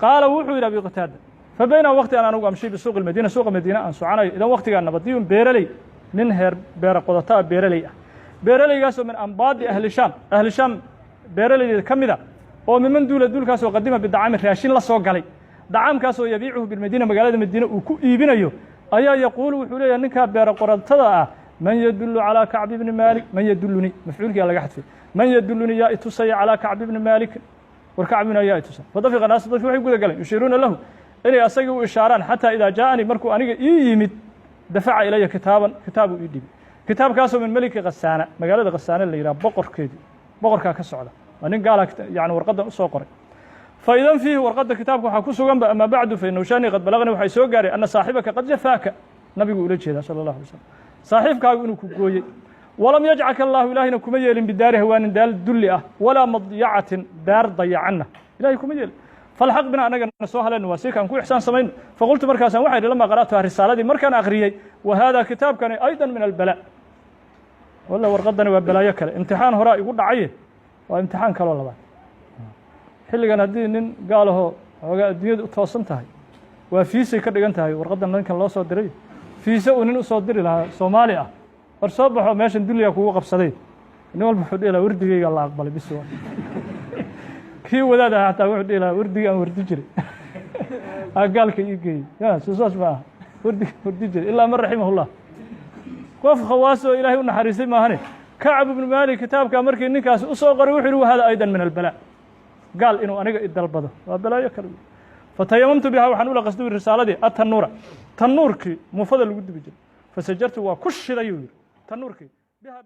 Qaala wuxuu yidhi Abi Qataada: fa bayna waqti an anugu amshi bisuuqi lmadiina, suuqa Madiina aan soconayo, idan waqtigaa nabadiyun beeraley, nin heer beera qodataa, beeraley ah, beeralaygaasoo min ambaadi ahli Shaam, ahli Shaam beeralaydeeda ka mid a, oo miman duula duulkaasoo qadima bidacaami, raashin la soo galay, dacaamkaasoo yabiicuhu bilmadiina, magaalada Madiine uu ku iibinayo, ayaa yaquulu, wuxuu leeyahay ninkaa beera qoratada ah: man yadullu calaa Kacbi bni Maalik? Man yadulluni, mafcuulkiyaa laga xadfay. Man yadulluni, yaa itusaya, calaa Kacbi bni Maalik? War Kacbina yaa itusa? Fadafiqa naasu, dadki waxay guda galeen, yushiiruuna lahu, inay asagii u ishaaraan. Xataa idaa jaaanii, markuu aniga ii yimid, dafaca ilaya kitaaban, kitaabuu ii dhibay, kitaabkaasoo min meliki Khasaana, magaalada Khasaana la yidhaha boqorkeedii, boqorkaa ka socda. Waa nin gaala yani warqaddan usoo qoray. Faidan fiihi, warqadda kitaabka waxaa ku suganba: ama bacdu, fa inahu shani qad balaganii, waxay soo gaaray, ana saaxibaka qad jafaaka, nabigu ula jeedaa sala allahu alay slam, saaxiibkaagu inuu ku gooyey. Walam yajcalka allahu, ilaahayna kuma yeelin, bidaari hawaanin, daar dulli ah, walaa madyacatin, daar dayacanna ilahay kuma yeelin. Falxaq bina, anagana soo haleen, waa si kaan ku ixsaan samayno. Faqultu, markaasaan waxaa idhi, lamaa qara'tuha, risaaladii markaan akhriyey: wa haadaa, kitaabkani, aydan min albalaa. Walla warqaddani waa balaayo kale. Imtixaan horaa igu dhacaye, waa imtixaan kaloo labaad. Xilligan haddii nin gaalahoo xoogaa adduunyada u toosan tahay, waa fiisay ka dhigan tahay warqaddan ninkan loo soo diray. Fiise uu nin usoo diri lahaa Soomaali ah, war soo baxo, meeshan dulligaa kugu qabsaday, nin walba wuxuu dhihi lahaa: wardigeyga la aqbalay bis. Kii wadaad ahaa xataa wuxuu dhihi lahaa: wardigii aan wardi jiray aa gaalka ii geeyey. Ya soo saas ma aha? Wardig wardi jiray, ilaa man raximahullah, qof khawaas oo Ilaahay u naxariistay maahane. Kacb ibnu Maalik kitaabkaa markii ninkaasi u soo qoray, wuxuu yihi: wahada aydan min albalaa. Gaal inuu aniga i dalbado waa balaayo kale. Fatayamamtu bihaa, waxaan ula qasday risaaladii, atanuura, tanuurkii muufada lagu dubi jiray. Fasajartu, waa ku shiday, uu yihi, tanuurkii bihaa.